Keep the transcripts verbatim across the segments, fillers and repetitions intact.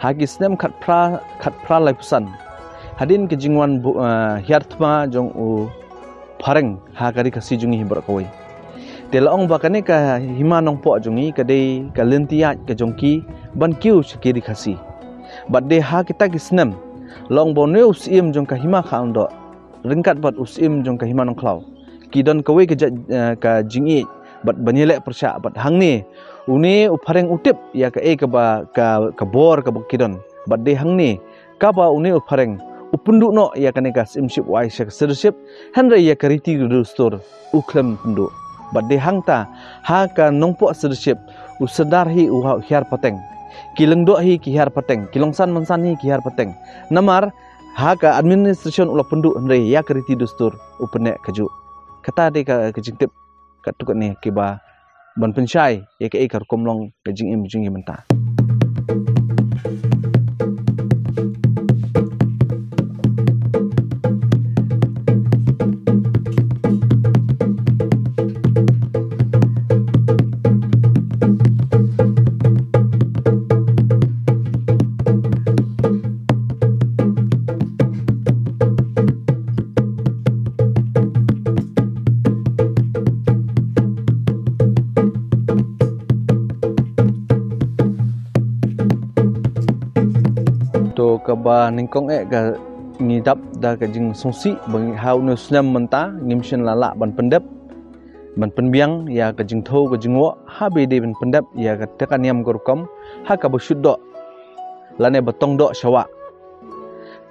Ha ki snem khatphra, khatphra laiphew san, hadien ka jingwan bu-, eh, hiar thma jong u phareng ha ka ri Khasi jong ngi hi baroh kawei. Te la ong ba kane ka hima Nongpoh jong ngi ka dei ka lynti ïaid ka jong ki ban kiew sha ki ri Khasi. Bad dei ha kita ki snem la ong ba une u syiem jong ka hima Khar Lyngdoh ryngkat bad u syiem jong ka hima Nongkhlaw ki don kawei ka jait, eh, ka jingïeit bad ban ïaleh pyrshah bad hangne une u phareng u tip ïa kaei kaba ka, ka bor kaba ki don. Bad dei hangne kaba une u phareng u pynduh noh ïa kane ka syiemship u ai sha ka sirship, hynrei ïa ka riti ka dustur u khlem pynduh. Bad dei hangta ha ka Nongpoh sirship u Sordar hi u ha-, hiar pateng, ki Lyngdoh hi ki hiar pateng, ki Longsan Mansan hi ki hiar pateng. Namar ha ka administration u la pynduh hynrei ïa ka riti dustur u pynneh kajuh. Kata dei ka, ka jingtip katto katne kiba ban pynshai ïa kaei ka rukom long ka jingim jong ngi mynta. To kaba nyngkong eh ka ngi dap da ka jingsngewsih ba ngi ha une u snem mynta ngim shym la lah ban pyndep ban pynbiang ïa ka jingthew ka jingwoh, haba dei ban pyndep ïa kata ka niam ka rukom ha kaba shut doh lane ba tong doh sha wah.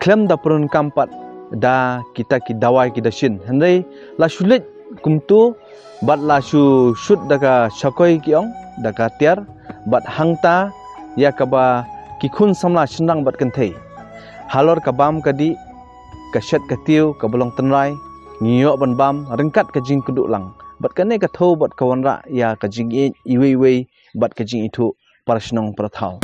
Khlem da pyndonkam pat da kita ki dawai ki dashin, hynrei la shu leit kumto bad la shu shut da ka shakoi ki ong, da ka tiar, bad hangta ïa kaba ki khun samla shynrang bad kynthei halor ka bam ka dih, ka shet ka tiew kaba long tynrai, ngi ïoh ban bam ryngkat ka jingkynduh lang. Bad kane ka thew bad ka wanrah ïa ka jingïeit iwei iwei bad ka jingithuh para shnong para thaw.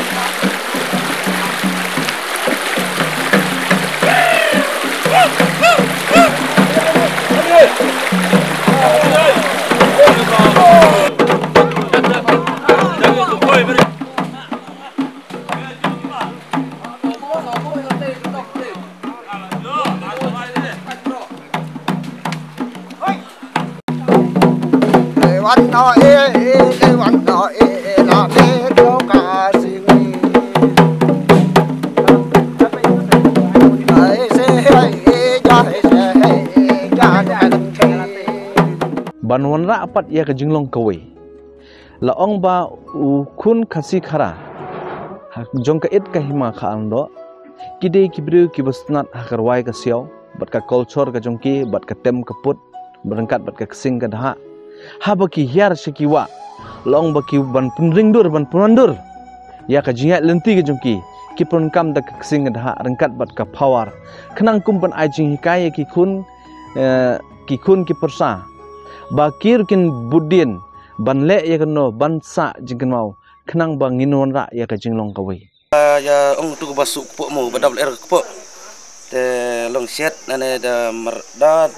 Ban wanrah pat ïa ka jinglong kawei. La ong ba u khun Khasi Khara ha jong ka it ka hima Khar Lyngdoh ki dei ki briew kiba sngewtynnat ha ka rwai ka siaw bad ka culture ka jong ki bad ka tem ka put ryngkat bad ka ksing ka dahak. Haba ki hiar sha ki wah la ong ba ki ban pynring dur ban pynwan dur ïa ka jingïaid lynti ka jong ki, ki pyndonkam da ka ksing ka dahak ryngkat bad ka power khnang kum ban ai jinghikai ïa ki khun, eh, ki khun ki pyrsa ba ki ruh kin bud dien ban leh ïa kano ban sah jingkynmaw khnang ba ngin wanrah ïa ka jinglong kawei. Ah, ïa ong tu ba shu kpoh mo, ba dap lyer kpoh. Te long shet nane da mar da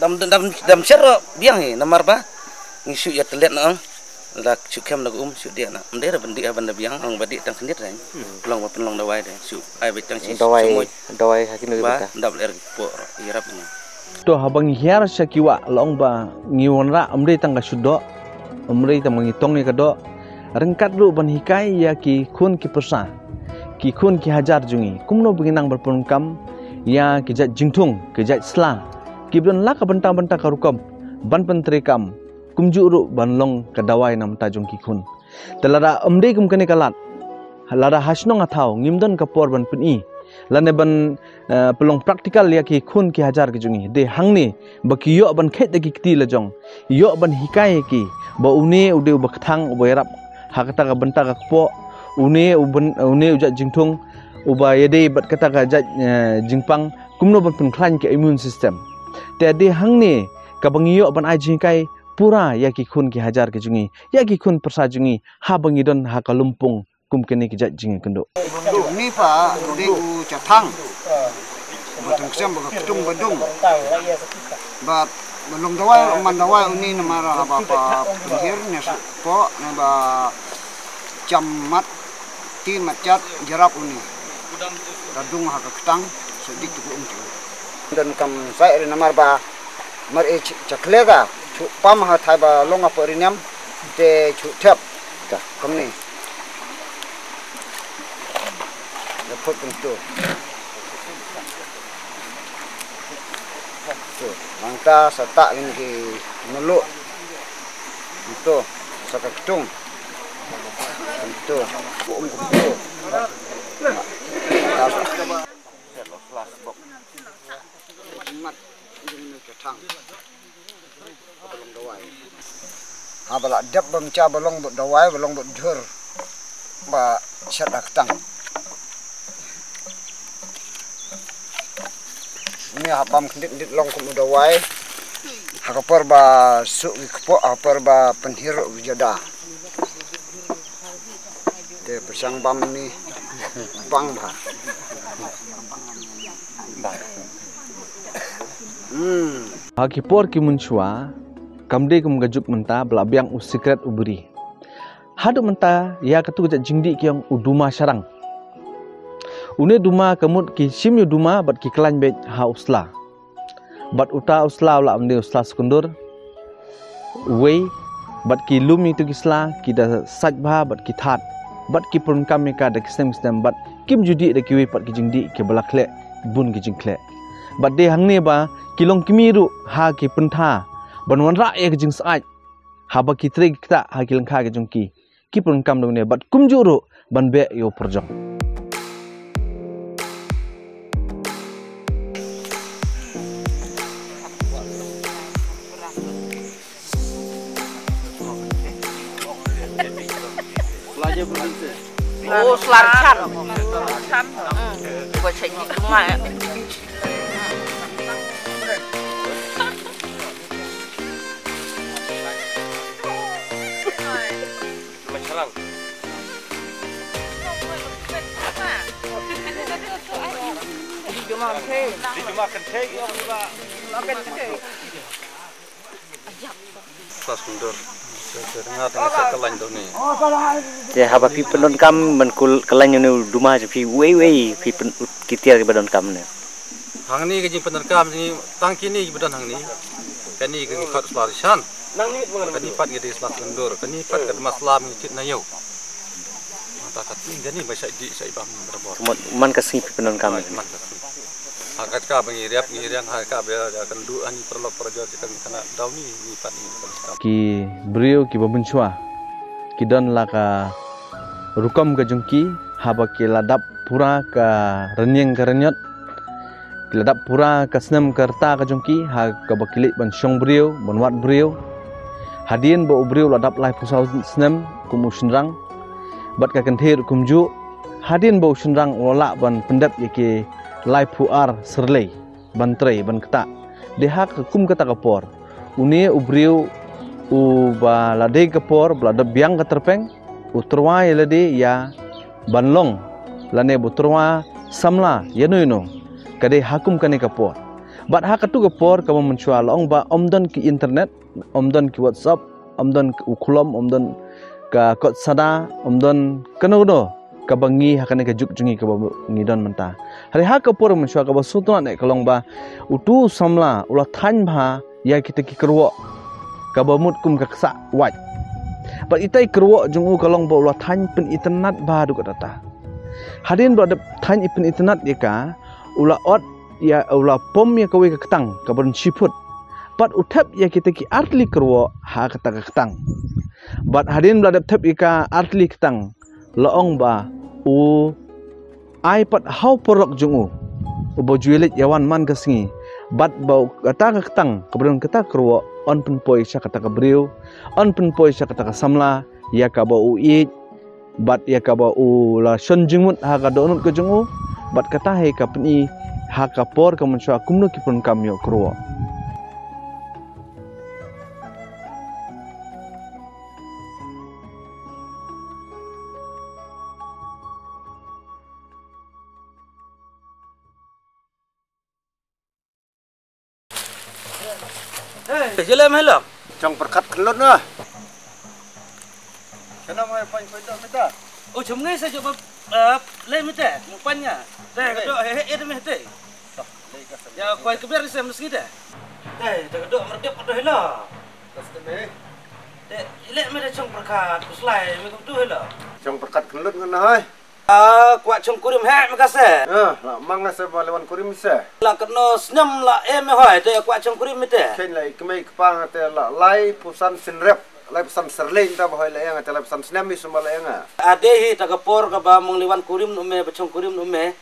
dam dam dam shet ro biang hi namar ba ngi shu ïa telet na ong. Da shu kem na ka um shu dia na. Ym dei da ban dih ban da biang ong ba dih tang khyndiat. Long ba pynlong dawai de shu ai beit tang shi dawai. Dawai ha kino ba dap lyer kpoh ro ïarap ni. To haba ngi hiar sha ki wah la ong ba ngi wanrah ym dei tang ka shu doh, ym dei tang ba ngi tong ïa ka doh, ryngkat ruh ban hikai ïa ki khun ki pyrsa, ki khun ki hajar jong ngi kumno ba ngi nang ban pyndonkam ïa ki jait jingthung, ki jait sla kiba don la ka bynta bynta ka rukom ban pyntreikam, kumjuh ruh ban long ka dawai na bynta jong ki khun. Te lada ym dei kum kane ka lad, lada ha shnong ha thaw ngim don ka por ban pyni lane ban, eh, pynlong practical ïa ki khun ki hajar ki jong ngi, dei hangne ba ki ïoh ban kheit da ki kti la jong, ïoh ban hikai ïa ki ba une u dei uba kthang uba ïarap ha kata ka bynta ka kpoh, une u byn-, une u jait jingthung uba ïadei bad kata ka jait, eh, jingpang, kumno ban pynkhlaiñ ka immune system. Te dei hangne kaba ngi ïoh ban ai jinghikai pura ïa ki khun ki hajar ki jong ngi, ïa ki khun pyrsa jong ngi, haba ngi don ha ka lympung kum kane ka jait jingïakynduh. Uni pa dei u Chathang. Ba tang ksem ba ka ktung ba dung. Ba ba long dawai man dawai uni namar haba pa pynhiar ne su ko ne ba cham mat ti mat chat jarap uni. Da dung ha ka ktang sedik tu um tu. Don kam sai ri namar ba mar e ch- chakle ka chu pam ha thai ba long apa ri niam te chu thep. Ka kam ni. Da phut pun tu. Tu, nangta sa tak ini ki melu. Tu, sa ka ktung. Tu, um tu. Mat, ini ni ketang. Haba la dep bam cha ba long bad dawai, ba long bad dhur. Ba shat ha ktang. Ni haba bam kndit kndit long kum u dawai. Ha ka por ba suk ki kpoh, ha ka por ba pynhir u jada. Te pyrshang bam ni bang bha. Hmm. Ha ki por ki mynshuwa, kam dei kum ka juk mynta ba la biang u sikret u bri. Haduh mynta ïa katu ka jingdih ki ong u duma sharang. Une duma ka mut ki shim ïa u duma bad ki khlaiñ beit ha u sla. Bad uta u sla u la ym dei u sla sekundur. Wei bad ki lum ïa kitu ki sla ki da sait bha bad ki thad. Bad ki pyndonkam ïa ka da ki snem ki snem bad kim ju dih da kiwei pat ki jingdih kiba la khleh bun ki jingkhleh. Bad dei hangne ba ki longkmie ruh ha ki pyntha ban wanrah ïa ki jingsyaid haba ki trei ki ktah ha ki lyngkha ki jong ki. Ki pyndonkam da une bad kumjuh ruh ban beh ïa u pyrjong. Oh, slar chan. Hmm. Gua cek di rumah ya. Di jumah kan thei. Di jumah kan thei. Pas mundur. Nga tang sa khlaiñ duni. Te haba phi pyndonkam ban kul khlaiñ uni duma jong phi wei wei phi pyn ki tiar kiba donkam ne. Hangne ka jingpyndonkam jong ngi tang kine kiba don hangne. Kane ka ngi khot sla rishan. Kane pat ka dei sla sekundur. Kane pat ka dei masla ngi kit na ïew. Mata kat ni kane ba shai di shai bam barabor. Kumut man ka sngi phi pyndonkam. Man ka sngi. Ha ka ka ba ngi riap ngi riang ha ka ba ka ndu ani paralok parajor ka ngi kana daw ni ngi pat ngi pyndonkam. Ki briew kiba mynshuwa ki don la ka rukom ka jong ki haba ki la dap pura ka rynïeng ka rynïot. Ki la dap pura ka snem ka rta ka jong ki ha kaba ki leit ban shong briew ban wad briew. Hadien ba u briew la dap laiphew saw snem kum u shynrang bad ka kynthei ruh kumjuh. Hadien ba u shynrang u la lah ban pyndep ïa ki laiphew ar syrlei ban trei ban ktah. Dei ha ka kum kata ka por une u briew uba la dei ka por ba la dep biang ka tyrpeng u tyrwa ïa lade ïa ban long lane ba u tyrwa samla ïano ïano. Ka dei ha kum kane ka por. Bad ha katu ka por kaba mynshuwa la ong ba ym don ki internet, ym don ki WhatsApp, ym don u khlom, ym don ka kot sada, ym don kano kano kaba ngi ha kane ka juk jong ngi kaba ngi don mynta. Hynrei ha ka por mynshuwa kaba sngewtynnat ne ka long ba utu u samla u la thaiñ bha ïa kita ki kyrwoh kaba mut kum ka ksah wait. Bad ita i kyrwoh jong u ka long ba u la thaiñ pynitynnat bha haduh katta. Hadien ba u la dep thaiñ pynitynnat ïa ka u la ot ïa u la pom ïa kawei ka ktang kaba don shi phut. Bad u thep ïa kita ki artylli kyrwoh ha kata ka ktang. Bad hadien ba la dep thep ïa ka artylli ktang la ong ba u ai pat ha u paralok jong u uba ju ïaleit ïawan man ka sngi. Bad ba u kata ka ktang kaba don kata ka kyrwoh yn pynpoi sha kata ka briew, yn pynpoi sha kata ka samla ïa kaba u ïeit Bad ïa kaba u la shon jingmut ha ka dohnud ka jong u, bad kata hi ka pyni ha ka por ka mynshuwa kumno ki pyndonkam ïoh kyrwoh. Hey, jele mai lo. Chong pyrkhat khynlut na. Kana mai pan koy do mita. O chum ngai sa jop, eh, le mita, mo pan nga. Te ka do he he me te. Ya koy kber se mes ngite. Te te ka do merdep ka do hilo. Kas te me. Te le mita chong pyrkhat kuslai me kum tu hilo. Chong pyrkhat khynlut ngan hai. Ah, kwah chong kurim heh me kase. Ah, la mang kase ba lewan kurim se. La kano snem la em hoi te kwah chong kurim te. Ken la ikmei kpang te la lai pusan sinrep, lai pusan serleng ta ba hoi la yang te lai pusan snem mi sumba la yang. Ade hi ta ka por kaba mong lewan kurim nu me ba chong kurim nu me.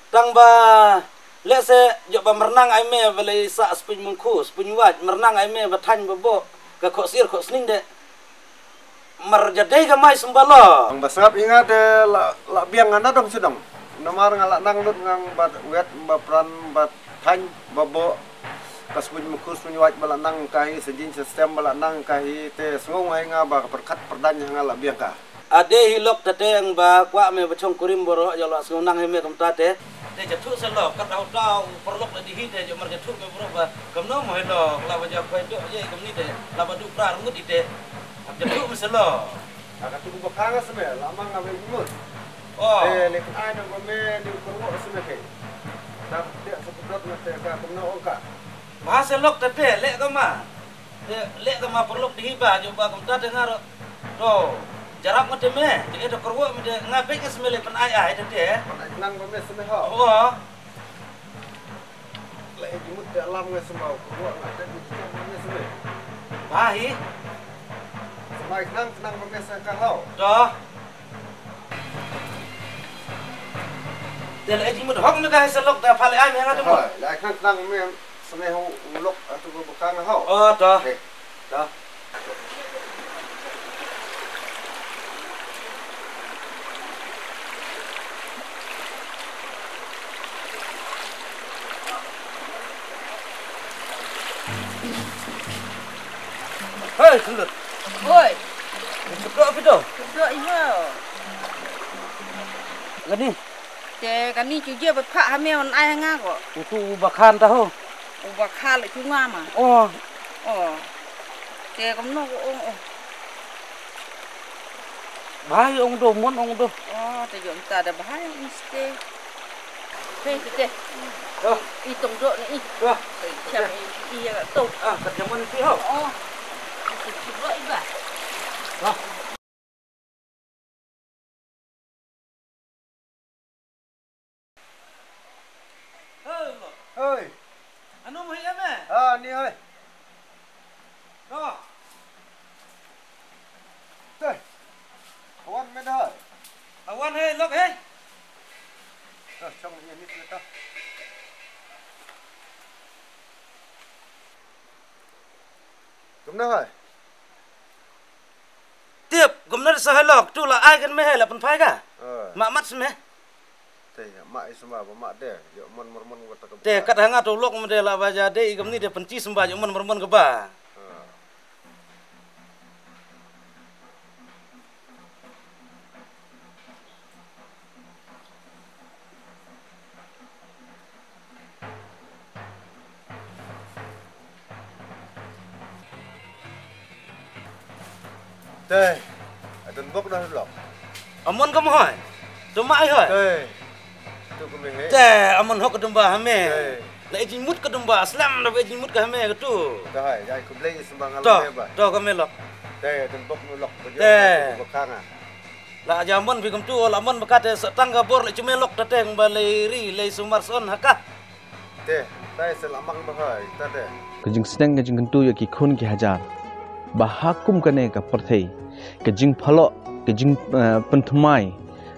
Tang ba lehse jok ba mernang ai me ba lei sa spin mungku, spin waj, mernang ai me ba than ba bo, ka khok sir khok sning de. Mar jadei ka mai sembalo. Ang ba sngap ingat de la la biang ngana dong sidong. Namar nga la nang lut ngang ba wet ba pran ba than ba bo. Ka spuj mkus puny waj ba la nang ka hi sejin sistem ba la nang ka hi te sngung hai nga ba ka perkat perdan nga la biang ka. Ade hi lok te te ang ba kwah me ba chong kurim boro ya la sngung nang hi me kumta te. Te jathu se lok kat dau dau perlok la di hi te jomar jathu me boro ba kam no mo hi lok la ba ja khoi do ye kam ni te la ba du pra rngut ite. Jathu me se lok. Aka tu ba khang se me la mang ave imut. Oh. Te le kan ai na ba me ni perlok se me ke. Dak te se pudot na te ka kam no ongka. Ba se lok te te le ka ma. Te le ka ma perlok di hi ba jo ba kumta te ngaro. To. Jarap ngate me. Te e to kerwo me te nga bek se me le pen ai ai te te. Nang ba me se me ho. Oh. La e jimut te alam ngai sembau, ko wa ngai te jimut te ngai sembau. Ba hi. Sembau kenang kenang ba ngai sengkang hau. Doh. Te la e jimut hok me ka selok te pale ai me ngai te mo. La e kenang kenang me sembau hau ulok atu ko bekang hau. Oh, doh. Doh. Hei, Sulut. Oi. Ni chuklo pito. Chuklo iho. Gani. Te kani chu je ba pha ha me on ai nga ko. Utu u ba khan ta ho. U ba kha le chu nga ma. Oh. Oh. Te kam no ko ong oh. Bhai ong do mon ong do. Oh, te jom ta da bhai ong ste. Te te te. Oh. I tong do ni i. Oh. Cham i i ya to. Ah, ka jaman ti ho. Oh. Chu chu lo i ba. Oh. Hei. Anu mo hi ame? Ah, ni hoi. No. Te. Awan me da. Awan hei lok hei. To chong ni ni ta. Kumno hai? Tip, kumno sa hai lok, tu la ai kan me hai la pynphai ka. Ma mat sme. Te ma i sma ba ma de, yo mon mor mon wa ta ka. Te kat hanga tu lok me de la ba ja de i kamni de pynchi sma yo mon mor mon ka ba. Te, adon bok dah lok. Amon ka mohoi. Tu ma ai hoi. Te. Tu ka mehek. Te, amon hok ka dumba hame. Te. La ejin mut ka dumba, aslam la ejin mut ka hame ka tu. Te hai, jai kublei sembang alam ba. To ka melok. Te, adon bok melok. Te. Bakanga. La jamon bi kumtu la mon ba kate sa tang ka bor le chume lok ta teng ba le ri le sumar son haka. Te, tai se la mang ba hai ta te. Ka jingsneng ka jingkyntu ïa ki khun ki hajar. Ba ha kum kane ka pyrthei ka jingphalok ka jing, eh, pynthymmai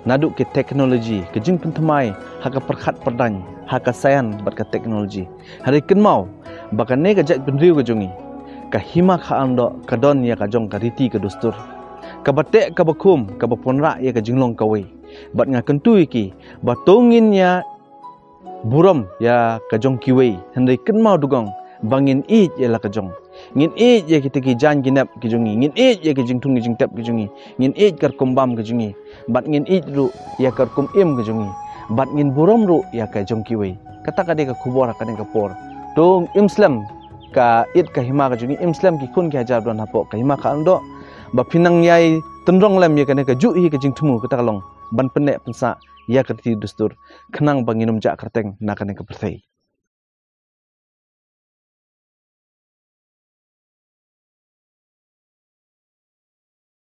naduh ki teknoloji ka jingpynthymmai ha ka pyrkhat pyrdaiñ ha ka saïan bad ka teknoloji. Hynrei kynmaw ba kane ka jaitbynriew ka jong ngi ka hima kha an doh ka don ïa ka jong ka riti ka dustur. Kaba teh kaba khum kaba pynrah ïa ka jinglong kawei. Bad nga kyntu ïa ki ba to ngin ïa burom ïa ka jong kiwei, hynrei kynmaw dugong ba ngin ïeit ïa la ka jong. Ngin ïeit ïa kita ki jaiñ ki nep ki jong ngi, ngin ïeit ïa ki jingthung ki jingtep ki jong ngi, ngin ïeit ka rukom bam ki jong ngi, bad ngin ïeit ruh ïa ka rukom im ki jong ngi, bad ngin burom ruh ïa ka jong kiwei. Kata ka dei ka khubor ha kane ka por. To im slem ka ïit ka hima ka jong ngi, im slem ki khun ki hajar ba don hapoh ka hima ka angdoh, ba phin nang ïai tynrong lem ïa kane kajuh hi ka jingthmu, kata ka long ban pynneh pynsah ïa ka riti dustur, khnang ba ngin ym jah kyrteng na kane ka pyrthei.